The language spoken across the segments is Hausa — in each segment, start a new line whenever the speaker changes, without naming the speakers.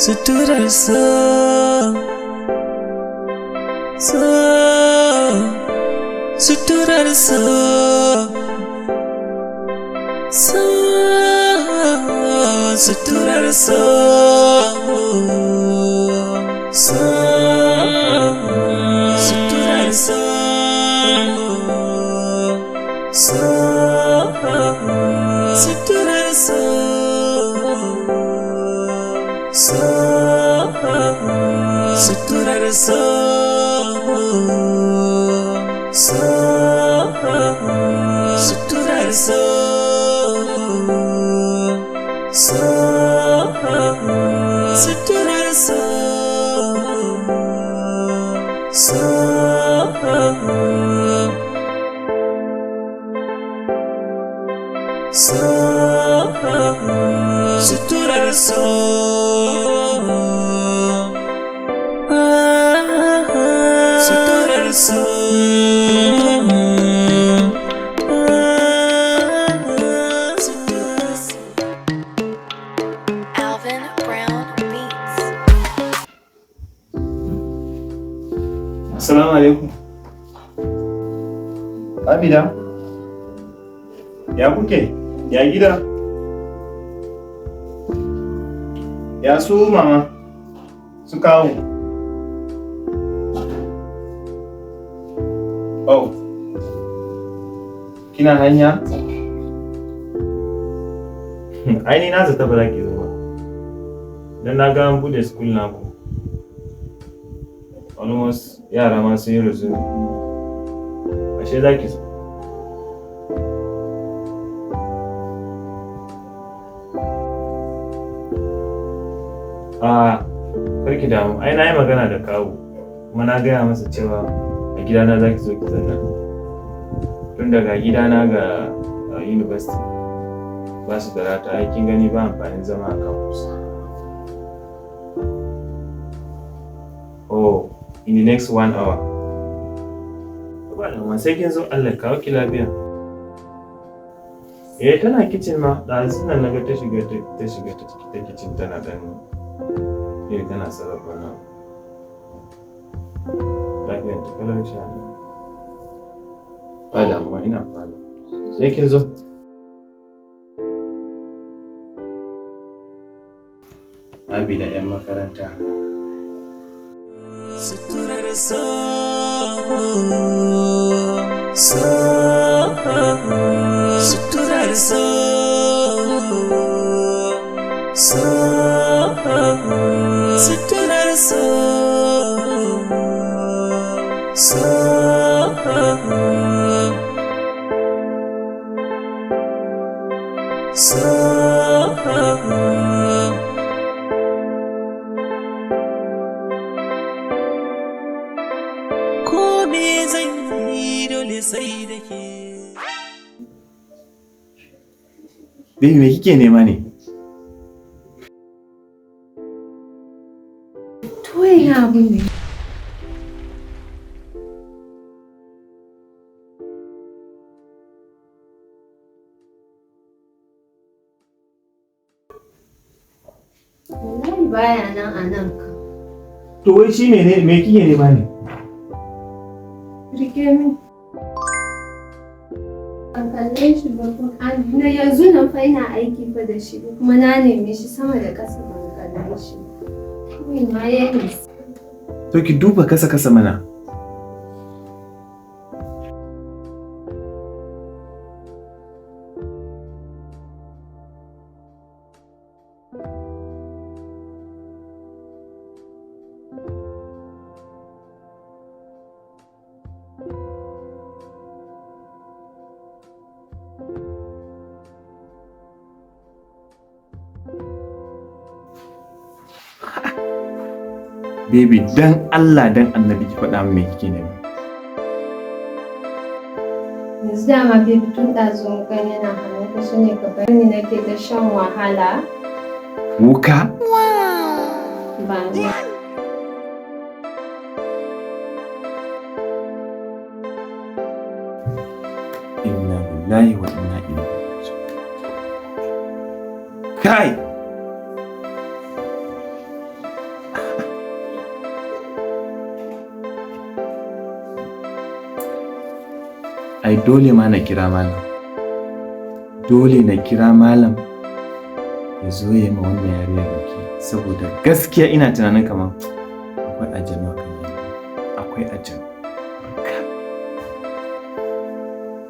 Suturar so, so, suturar so, so, suturar so, so, suturar so, so, suturar so, so, suturar so, so, suturar so, so, suturar so, so, so, suturar so, suturar so.
Alvin Brown Beats.
Assalamu alaikum. Abida. Ya kuke? Ya gida? Ya su mama? Su kawo? Oh. Kina hanya? Ai ni na zata ba za ki zo ba. Dan na ga an bude school naku. Almost yara ma sun yi resume. Ashe za ki zo. A karki damu, ai na yi magana da kawu kuma na gaya masa cewa a gidana za ki zo ki zanna. Tun daga gidana ga university ba su da rata, ai kin gani ba amfanin zama a campus. Oh, in the next 1 hour. Ba damuwa, sai kin zo. Allah ya kawo ki lafiya. Eh, tana kitchen ma, ɗazu nan naga ta shiga ta kitchen tana ɗan eh tana sarrafa na. Lafiyar ta kalau insha Allah. Ba damuwa, ina falo. Sai kin zo. Abi da 'yan makaranta.
Suturar so, so, suturar so, so, suturar so, so, so. Ko me zan yi dole sai da ke.
Baby, me kike nema ne?
To ina abun ne. Wallahi baya nan a nan ka.
To wai shi mene me kike nema ne?
Rike min. Ban kalle shi ba kuma na yanzu nan fa ina aiki fa da shi kuma na neme shi sama da ƙasa ban kalle shi ba. Kawai ma ya nisa.
To ki duba kasa kasa mana. Baby, dan Allah dan Annabi ki faɗa min me kike nema.
Me Yanzu dama baby, tun ɗazu wukan yana hannunka, shi ne ka bar ni nake ta shan wahala.
Wuka?
Ba ni.
Inna lillahi wa inna ilaihi raji'un. Kai! Ai dole ma na kira malam. Dole na kira malam ya zo ya yi ma wannan yarinya biki, saboda gaskiya ina tunanin kamar akwai aljanu a kan yarinya. Akwai aljanu.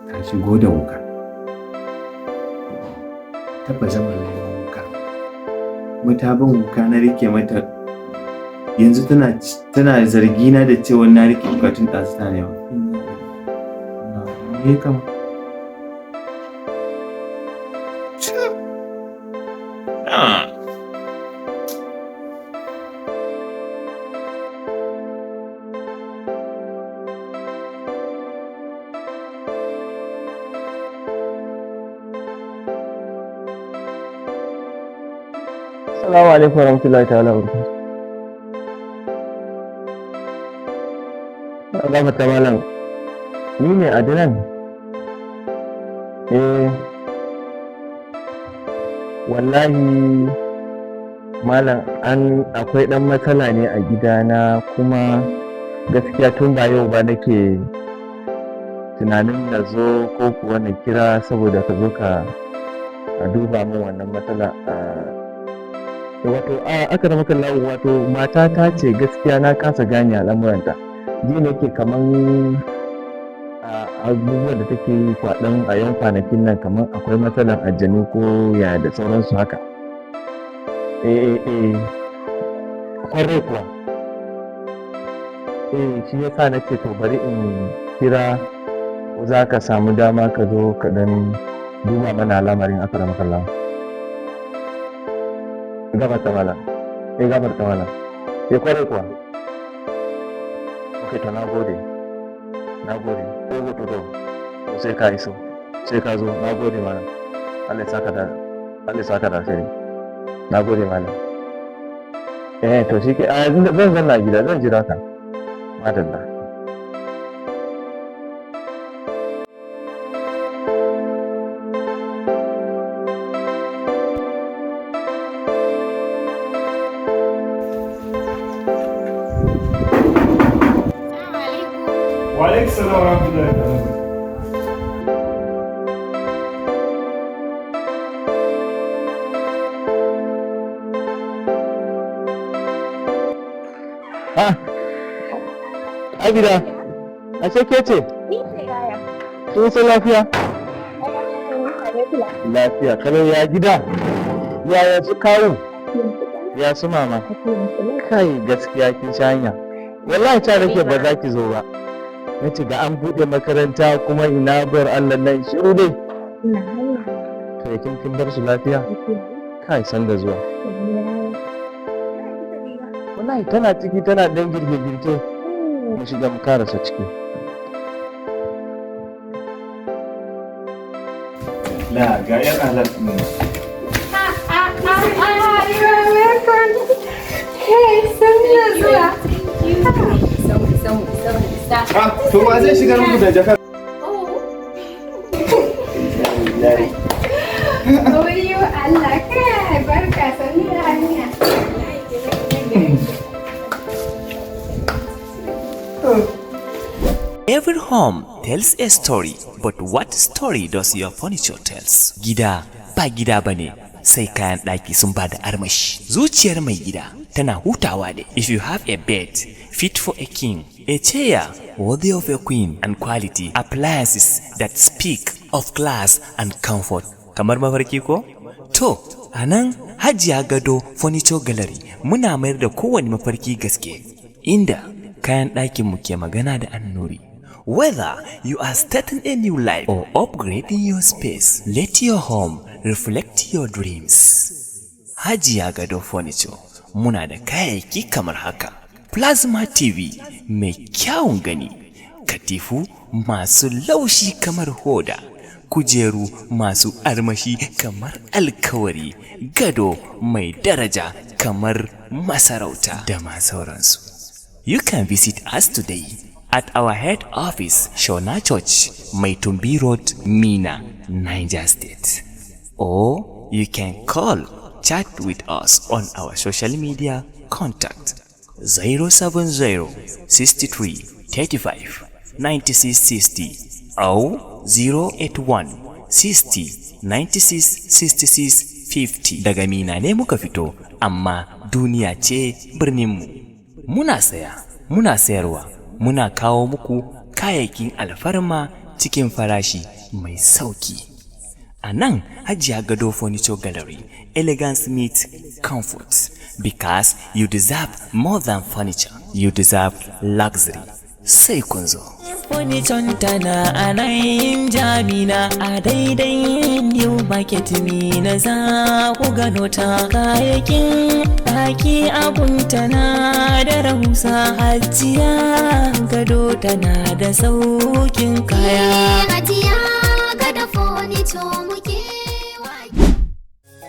Ta shigo da wuka. Tabbata wallahi wuka. Kuma ta ban wuka na rike mata, yanzu tana zargi na da cewa na rike wuka tun ɗazu tana nema. Me kama? Ah.
Assalamu alaikum warahmatullahi ta'ala wa barakatuh. Gafarta malam. Ni ne Adnan. Eh, wallahi malam, an akwai ɗan matsala ne a gidana, kuma gaskiya tun ba yau ba nake tunanin na zo ko kuwa na kira saboda ka zo ka a duba min wannan matsala. A wato a aka maka lawo, wato matata ce, gaskiya na kasa gane al'amuranta. Ji nake kaman a abubuwan da take yi kwaɗan a yan kwanakin nan kaman akwai matsalar aljanu ko ya da sauransu haka. Eh eh eh, kwarai kuwa. Eh, shi yasa na ce to bari in kira ko za ka samu dama ka zo ka dan duba mana lamarin, akramakallah. Gafarta malam. Eh, gafarta malam. Eh, kwarai kuwa. Ok, to na gode, na gode. Ko to sai ka iso, sai ka zo. Na gode malam. Allah ya saka da alheri. Na gode malam. Eh, to shi ke a zan zanna a gida, zan jira ka. Madalla.
Wa alaikum salam wa rahmatullahi wa barakatuh.
Ah, Abida, ashe ke ce?
Ni ce, yaya.
Kin san lafiya? Lafiya, kalau. Ya gida? Ya su kawu? Ya su mama? Kai, gaskiya kin sha hanya. Wallahi ta nake ba za ki zo ba. Na ce ga an buɗe makaranta kuma ina bar Allah nan, shiru dai.
Ina hanya.
To, kin bar su lafiya? Kai, san da zuwa. Wallahi tana ciki, tana dan girke-girke. Mu shiga mu karasa ciki.
La ga yar halal ɗin nan.
Ah, ah, ah, you are welcome. Hey, sannu da zuwa.
Ah, to wa zai shigar muku da jakar?
Oh. Wayyo Allah, kai, barka, sannu da hanya.
Every home tells a story, but what story does your furniture tells? Gida ba gida bane sai kayan ɗaki sun ba da armashi. Zuciyar mai gida tana hutawa ne. If you have a bed fit for a king, a chair worthy of a queen, and quality appliances that speak of class and comfort. Kamar mafarki ko? To, a nan Hajiya Gado Furniture Gallery muna mayar da kowane mafarki gaske, inda kayan ɗakinmu ke magana da annuri. Whether you are starting a new life or upgrading your space, let your home reflect your dreams. Hajiya Gado Furniture muna da kayayyaki kamar haka: Plasma TV mai kyawun gani, Katifu masu laushi kamar hoda, kujeru masu armashi kamar alkawari, gado mai daraja kamar masarauta da ma sauransu. You can visit us today at our head office, Shona Church, Maitumbi Road, Mina, Niger State. Or you can call, chat with us on our social media contact 070 63 35 96 60 or 081 60 96 66 50. Daga Mina ne muka fito, amma duniya ce birninmu. Muna saya, muna sayarwa, muna kawo muku kayayyakin alfarma cikin farashi mai sauki. A nan Hajiya Gado Furniture Gallery, elegance meets comfort because you deserve more than furniture, you deserve luxury. Sai kun zo.
Furniture tana a nan Jamina a daidai New Market Mina za ku gano ta kayayyakin ɗaki abun tana da rahusa. Hajiya Gado tana da saukin kaya.
Hajiya Gado Furniture muke wa.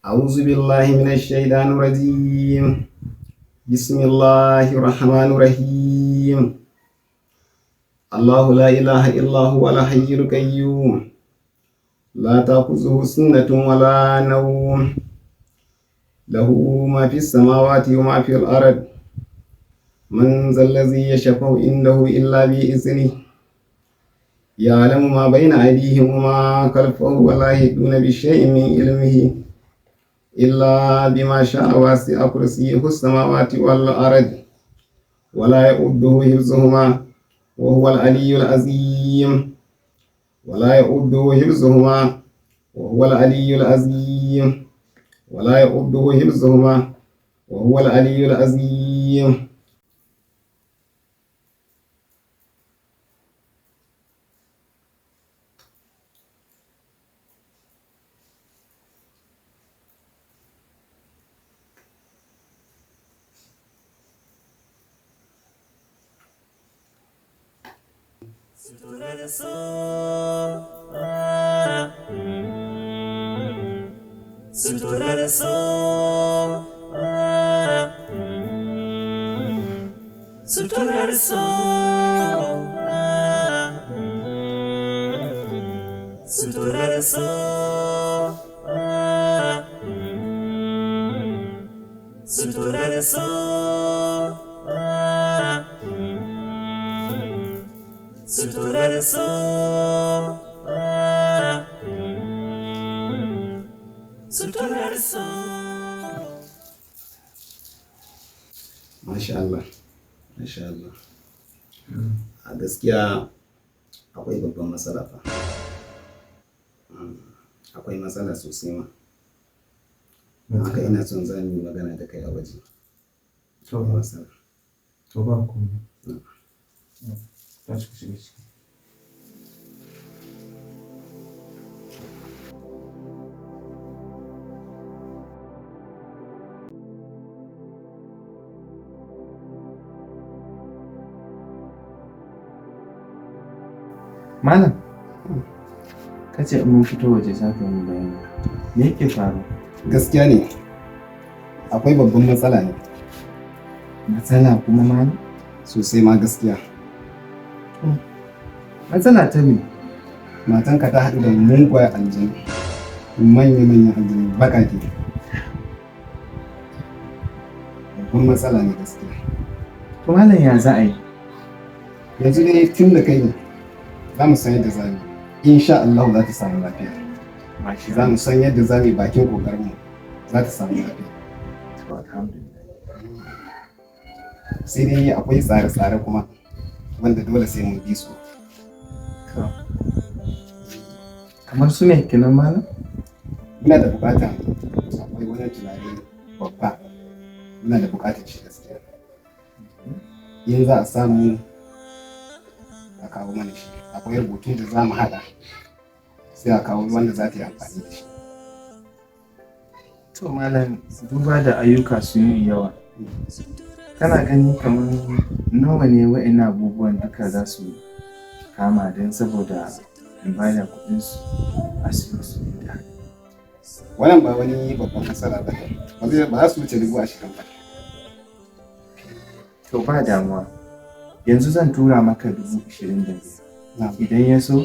أعوذ بالله من الشيطان الرجيم. بسم الله الرحمن الرحيم. الله لا إله إلا هو الحي القيوم، لا تأخذه سنة ولا نوم، له ما في السماوات وما في الأرض، من ذا الذي يشفع عنده إلا بإذنه، يعلم ما بين أيديهم وما خلفهم ولا يحيطون بشيء من علمه إلا بما شاء، وسع كرسيه السماوات والأرض ولا يؤوده حفظهما وهو العلي العظيم، ولا يؤوده حفظهما وهو العلي العظيم، ولا يؤوده حفظهما وهو العلي العظيم.
Suturar so, suturar so, suturar so, suturar so, suturar so, suturar so, suturar so.
Masha Allah, Masha Allah. A gaskiya akwai babban matsala fa. Akwai matsala sosai ma. Don haka ina son za mu yi magana da kai a waje.
To
Akwai
ba,
matsala.
to ba komai. Tashi ku shiga ciki. Malam, ka ce in mun fito waje za ka yi bayani. Me yake faru?
Gaskiya ne, akwai babban matsala ne.
Matsala kuma, malam?
Sosai ma gaskiya.
Matsala ta me?
Matanka ta haɗu da mugayen aljanu. Manya-manyan aljanu baƙaƙe. Babban matsala ne gaskiya.
To malam, ya za a yi?
Yanzu dai tun da kai ne, za mu san yadda za mu yi. Insha Allah za ta samu lafiya.
Masha
Za mu san yadda za mu yi bakin ƙoƙarinmu. Za ta samu lafiya.
To alhamdulillah.
Sai dai akwai tsare-tsare kuma wanda dole sai mun bi su.
To. Kamar su me kenan, malam?
Muna da buƙatar akwai wani turare babba. Muna da buƙatar shi gaskiya. In za a samu a kawo mana shi. Akwai rubutun da za mu haɗa sai a kawo wanda za ta yi amfani da shi.
To malam, duba da ayyuka sun yi yawa. Kana gani kamar nawa ne wa'annan abubuwan duka za su kama don saboda in ba da kuɗin su a siyo su da.
Wannan ba wani babban matsala ba ne. Ba za su wuce 20,000 ba.
To ba damuwa. Yanzu zan tura maka 25,000. Idan ya so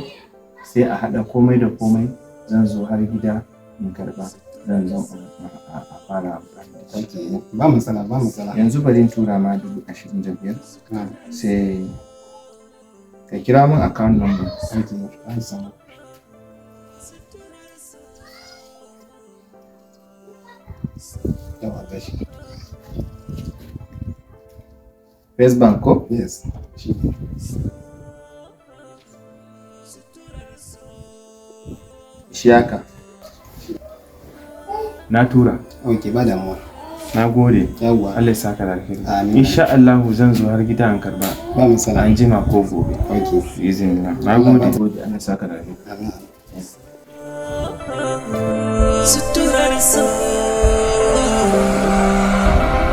sai a haɗa komai da komai, zan zo har gida in karɓa. Zan zo a fara amfani da shi.
Ba matsala, ba matsala.
Yanzu bari in tura ma 25,000 sai ka kira min account number.
An samu. Yawa, gashi.
First Bank ko?
Yes. Shi ne.
Shi haka. Na tura.
Ok, ba damuwa.
Na gode.
Yawwa.
Allah ya saka da alheri.
Amin.
Insha Allah zan zo har gida in karba.
Ba matsala.
An jima ko gobe.
Ok.
Izinin. Na gode. Allah ya saka da alheri.
Amin.
Suturar so,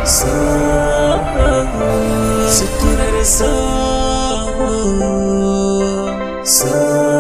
so, suturar so, so.